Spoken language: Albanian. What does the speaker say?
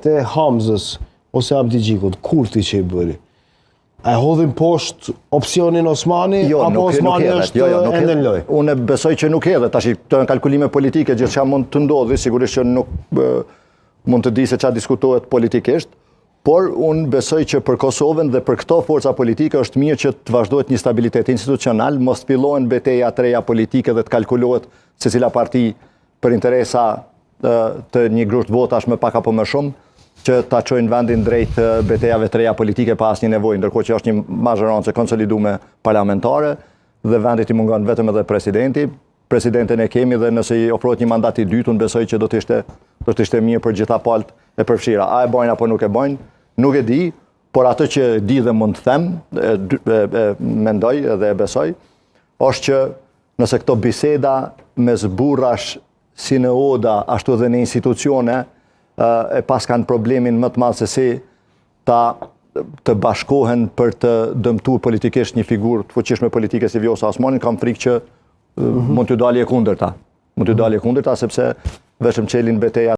e Hamzës ose Abdixhikut, Kurti që i bëri, a e hodhin poshtë opsionin Osmani, Jo, apo nuk, nuk Osmani hedhet. është Jo, jo, nuk ende hedhet. në lojë? Unë besoj që nuk hedhet. Tash këto janë kalkulime politike, gjithçka mund të ndodhi, sigurisht që nuk e, mund të di se çfarë diskutohet politikisht, por unë besoj që për Kosovën dhe për këto forca politike është mirë që të vazhdohet një stabilitet institucional, mos të fillohen beteja të reja politike dhe të kalkulohet secila parti për interesa e, të një grusht votash më pak apo më shumë, që ta çojnë vendin drejt e, betejave të reja politike pa asnjë nevojë, ndërkohë që është një mazhorancë e konsoliduar parlamentare dhe vendit i mungon vetëm edhe presidenti. Presidentin e kemi dhe nëse i ofrohet një mandat i dytë, unë besoj që do të ishte do të ishte mirë për gjitha palët e përfshira. A e bajnë apo nuk e bajnë, nuk e di, por atë që di dhe mund të them, e, dy- e, e, mendoj dhe e besoj, është që nëse këto biseda mes burrash si në oda, ashtu edhe në institucione, ë, e pas kanë problemin më të madh se si ta të bashkohen për të dëmtuar politikisht një figurë të fuqishme politike si Vjosa Osmanin, kam frikë që ë, mund t'ju dalë e kundërta. Mund t'ju dalë e kundërta sepse vetëm çelin beteja.